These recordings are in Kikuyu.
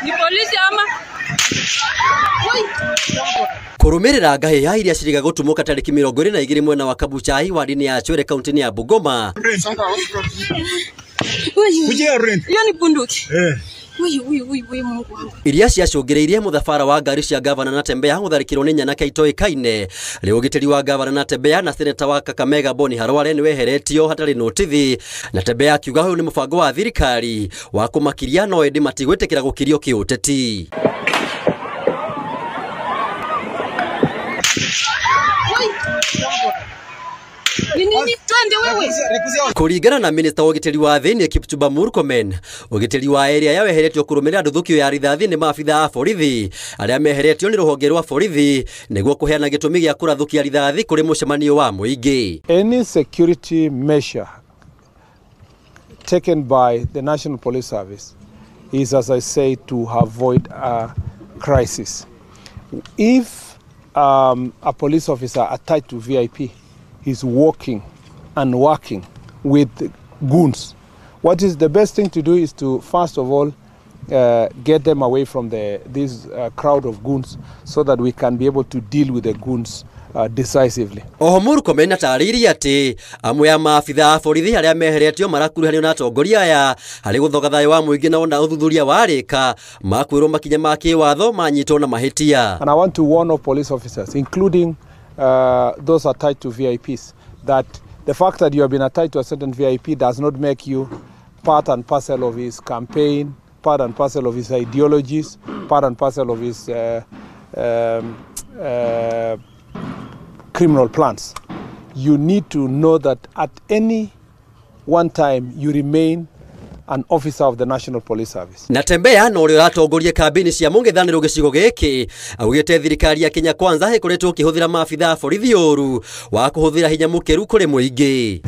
Ni polisi ama? Kurumirira ngahĩha iria cirĩga gũtumũka tarĩki 22 mwena wa Kabuchai wadi-inĩ ya Chwele kaunti-inĩ ya Bungoma. Hiyo ni bunduki. Mungu wangu. Iria ciacũngĩrĩirie mũthabara wa ngari cia gavana Natembeya gũtharĩkĩrwo nĩ nyanake itoĩkaine. Rĩu ũgitĩri wa gavana Natembeya na seneta wa Kakamega Boni Khalwale nĩweheretio hatarĩ notithi. Natembeya akiuga ũyũ nĩ mũbango wa thirikari wa kũmakiria no ĩndĩ matigwĩtĩkĩra gũkirio kĩũteti. Kũringana na minista wa ũgitĩri wa thĩinĩ Kipchumba Murkomen, ũgitĩri wa area ya weheretio kũrũmĩrĩra nduthũkio ya rithathi nĩ maabitha a borithi arĩa meheretio nĩ rũhonge rwa borithi nĩguo kũheana gĩtũmi gĩa kũrathũkia rithathi kũrĩ mũcemanio wa mũingĩ. Any security measure taken by the National Police Service is, as I say, to avoid a crisis. If a police officer attached to VIP is walking and working with goons, what is the best thing to do is to first of all get them away from this crowd of goons so that we can be able to deal with the goons decisively. Oho Murkomen atarĩirie atĩ amwe a maabitha a borithi arĩa meheretio marakuruhanio na atongoria aya harĩ gũthoga thayũ wa mũingĩ na ona ũthuthuria warĩka makwĩrwo makinya ma kĩwatho manyitwo na mahĩtia. And I want to warn all police officers, including those attached to VIPs, that the fact that you have been attached to a certain VIP does not make you part and parcel of his campaign, part and parcel of his ideologies, part and parcel of his criminal plans. You need to know that at any one time you remain an officer of the National Police Service. Natembeya na ũrĩa ũratongoria kambĩini cia mũng'ethanĩro gĩcigo gĩkĩ augĩte thirikari ya Kenya Kwanza ĩkoretwo ĩkĩhũthĩra maabitha a borithi ũru wa kũhũthĩra hinya mũkĩru kũrĩ mũingĩ.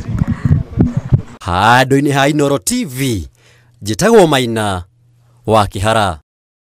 Handũ-inĩ ha Inooro TV, njĩtagwo Maina wa Kĩhara.